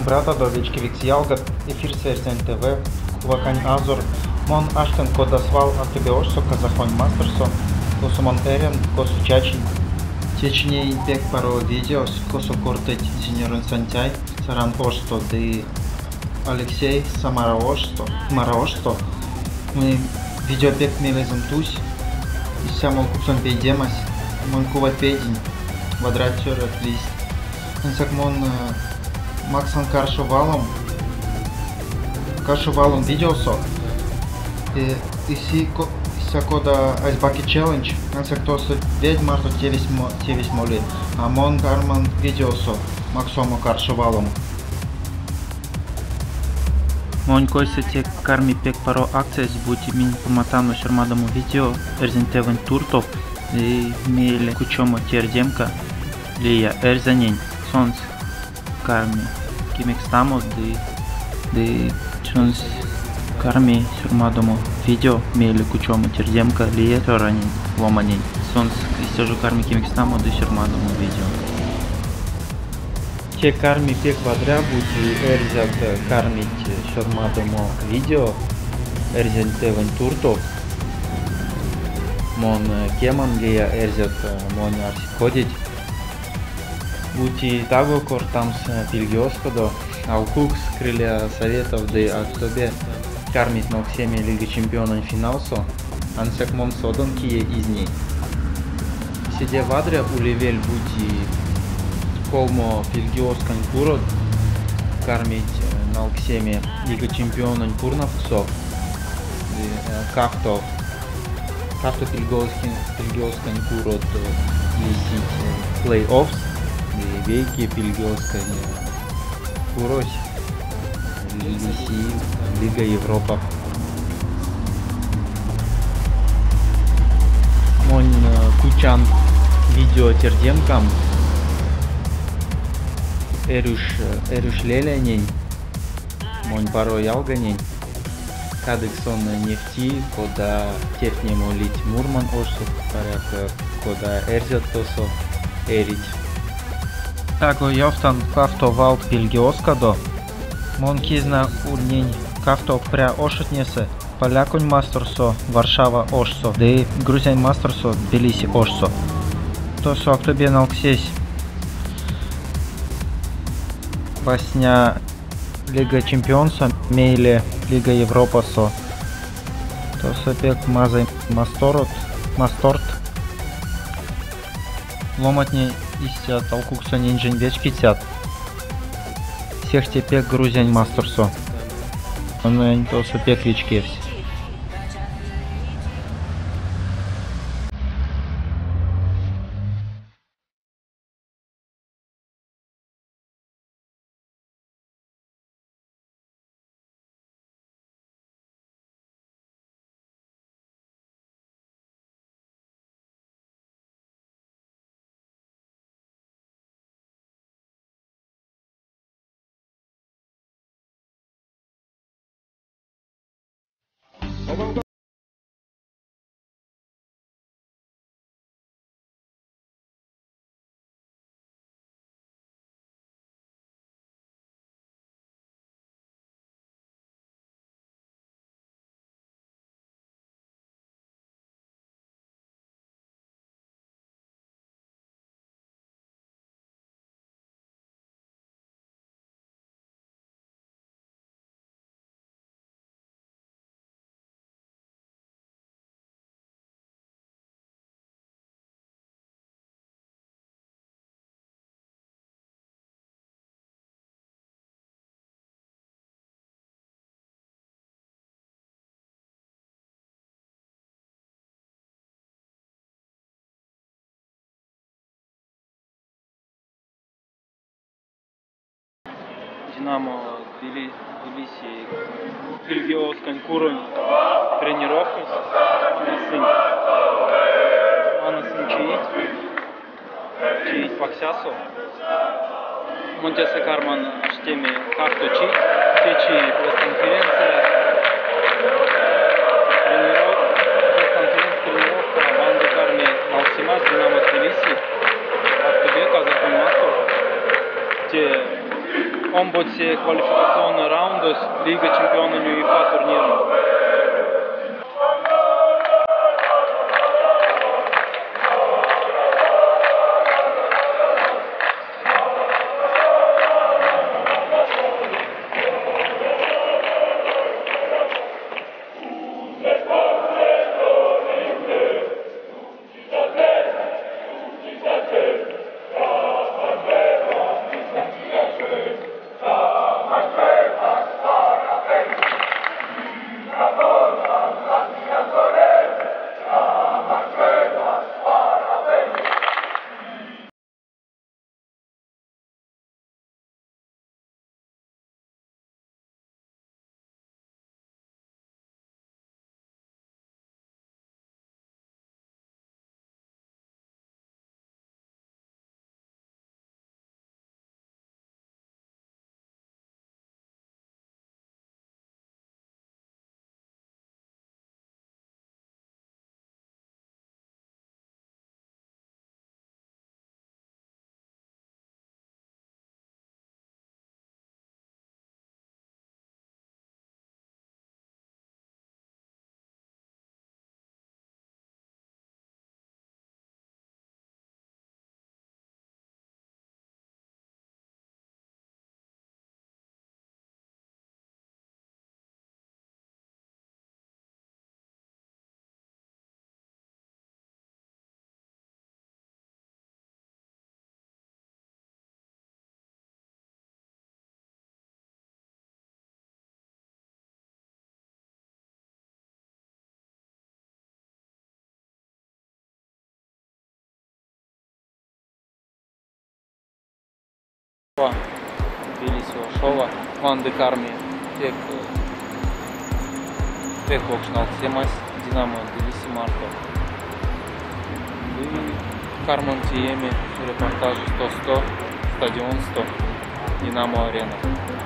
Шумбратадо, вечкевикс ялгат, эфирсэ Эрзянь ТВ, Кувакань Азор. Мон аштян кода свал Актобе ошсо, Казахонь масторсо, косо мон эрян, косо чачинь. Течи неинь пек паро видео, косо кортыть Зинёронь Сантяй, Саран ошсто ды Алексей, Самара ошсто, Самара ошсто. Монень видео пек мелезэм тусь. Истямо алкуксонь пейдемась. Мон кувать пейдинь. Вадря цёрат лиссть. Ансяк мон максан каршо валом, каршо валом видеосо. Истя кода Ice Bucket Challenge, ансяк тосо ведь марто тевесь, тевесь моли, а мон карман видеосо максомо каршо валом. Монь койсэ те карми пек паро акциясь, бути минь карматано сёрмадомо видео эрзянь тевенть туртов ды мейле кучомо тердемка лия эрзянень, сонсь карми кемекстамо ды ды сонсь карми сёрмадомо видео, мейле кучомо тердемка лия цёранень, ломанень, сонсь истя жо карми кемекстамо ды сёрмадомо видео. Те карми пек вадря, бути эрзят кармить сёрмадомо видео эрзянь тевенть туртов. Мон кеман, лия эрзят монь арсить. Бути таго кортамс пильгеоскадо, алкукс Крылья Советов ды Актобе кармить налксеме Лига чемпиононь финалсо, ансяк мон содан кие изни. Седе вадря улевель, бути колмо пильгеоскань курот кармить налксеме Лига чемпиононь пурнавкссо, ды кавто кавто пильгеоскань курот лисить плей-оффс, ды вейке пильгеоскань курось лиси Лига Европав. Мон кучан видео тердемкам Эрюш, Эрюш лелянень, монь паро ялганень. Кадык сон невти, кода тевтне молить Мурман ошсо, паряк, кода эрзят тосо эрить. Таго ёвтан кавто валт пильгеоскадо. Мон кизна ульнинь кавто пря ошотнесэ, Поляконь масторсо, Варшава ошсо ды Грузиянь масторсо, Тбилиси ошсо. Тосо Актобе налксесь васня Лига чемпионсо, мейле Лига Европасо. Тосо пек мазый масторот, масторт. Ломантне истят алкуксонь инжень вечкицят. Сехте пек Грузиянь масторсо. Монень тосо пек вечкевсь. Динамо Тбилиси пильгеоскань куронь тренировкась. Вана сынь чиить, чиить паксясо. Мон тесэ карман аштеме кавто чить. Течи пресс-конференция, пресс-конференция, тренировка, ванды карми налксемась Динамо Тбилиси, Актобе, Казахонь мастор. Те омбо Омбоце квалификационной раундось Лига чемпиононь УЕФА турнирэнь. Тбилиси ошова ванды карми пек покш налксемась Динамо Тбилиси марто. Ды карман тееме репортажось тосто, стадионсто, Динамо Арена.